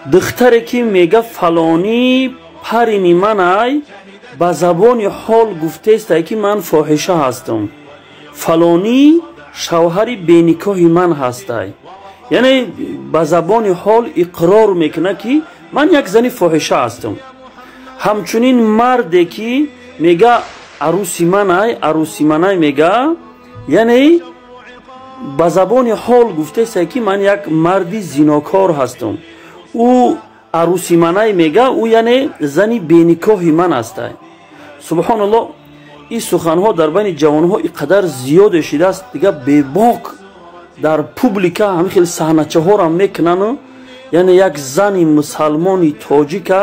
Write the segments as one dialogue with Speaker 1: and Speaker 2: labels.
Speaker 1: Духтаре ки мега фалонӣ парини манай, ба забони ҳол гуфтестай, ки ман фоҳиша ҳастам, фалонӣ шавҳари беникоҳи ман ҳастай. Яъне ба забони ҳол иқрор мекунад, ки ман як зани фоҳиша ҳастам. Ҳамчунин марде ки мега аруси манай, аруси манай мега, яъне ба забони ҳол гуфтесай, ки ман як марди зинокор ҳастам. Ӯ аруси манай мега, ӯ яъне зани беникоҳи ман ҳастай. Субҳоналлоҳ, ин суханҳо дар байни ҷавонҳо ин қадар зиёде шидааст. Дига бебок дар публика ҳамин хел саҳначаҳоро мекунану, яъне як зани мусалмони тоҷика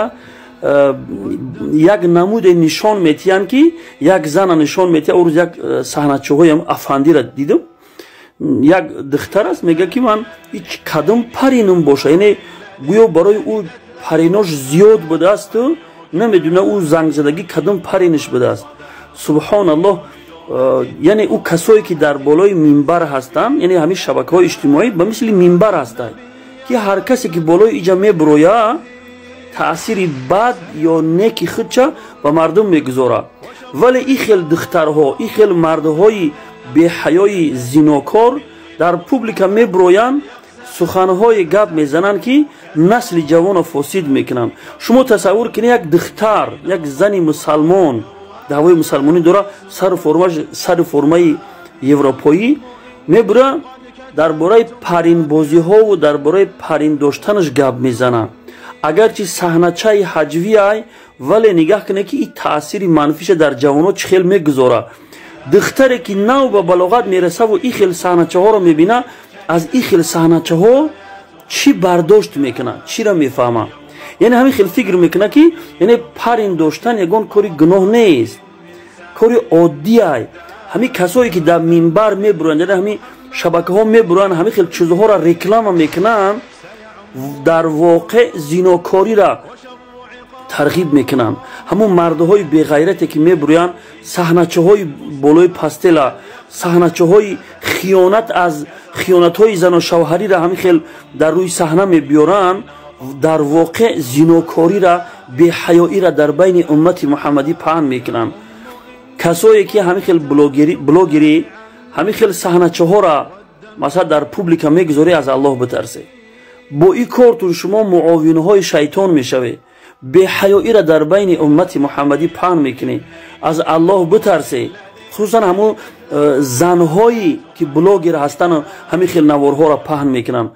Speaker 1: як намуде нишон метиҳанд, ки як зана нишон метиҳад. Ӯ рӯз як саҳначаҳои афандира дидам, як духтар аст, мега, ки ман ҳеч кадом паринум боша, яъне гӯё барои ӯ паринош зиёд будаасту намедуна ӯ зангзадагӣ кадом париниш будааст. Субҳоналлоҳ, яъне ӯ касое ки дар болои минбар ҳастанд, яъне ҳамин шабакаҳои иҷтимоӣ ба мисли минбар ҳастанд, ки ҳар касе ки болои иҷа мебуроя, таъсири бад ё неки худча ба мардум мегузорад. Вале ин хел духтарҳо, ин хел мардҳои беҳаёи зинокор дар публика мебуроянд, суханҳое гап мезананд, ки насли ҷавонро фосид мекунанд. Шумо тасаввур кунед, як духтар, як зани мусалмон, даъвои мусалмонӣ дора, сари формаи европоӣ мебура, дар бораи паринбозиҳову дар бораи парин доштанаш гап мезанад. Агарчи саҳначаи ҳаҷвиай, вале нигаҳ кунед, ки ин таъсири манфиша дар ҷавонҳо чӣ хел мегузорад. Духтаре ки нав ба балоғат мерасаву ин хел саҳначаҳоро мебина, аз ин хел саҳначаҳо чӣ бардошт мекунад, чиро мефаҳмад? Яъне ҳамин хел фикр мекунад, ки яъне парин доштан ягон кори гуноҳ нест, кори оддиай. Ҳамин касое ки дар минбар мебуроянд, яъне ҳамин шабакаҳо мебуроянд, ҳамин хел чизҳоро реклама мекунанд, дар воқеъ зинокориро тарғиб мекунанд. Ҳамон мардҳои беғайрате ки мебуроянд, саҳначаҳои болои пастела, саҳначаҳои хиёнат, аз хиёнатҳои зану шавҳариро ҳамин хел дар рӯи саҳна мебиёранд, дар воқеъ зинокориро, беҳаёиро дар байни уммати муҳаммадӣ паҳн мекунанд. Касое ки ҳамин хел блогерӣ, ҳамин хел саҳначаҳоро масалан дар публика мегузорӣ, аз Аллоҳ битарсед. Бо ин кортун шумо муовинҳои шайтон мешавед, беҳаёиро дар байни уммати муҳаммадӣ паҳн мекунед. Аз Аллоҳ битарсед, хусусан ҳамун занҳое ки блогер ҳастану ҳамин хел наворҳоро паҳн мекунанд.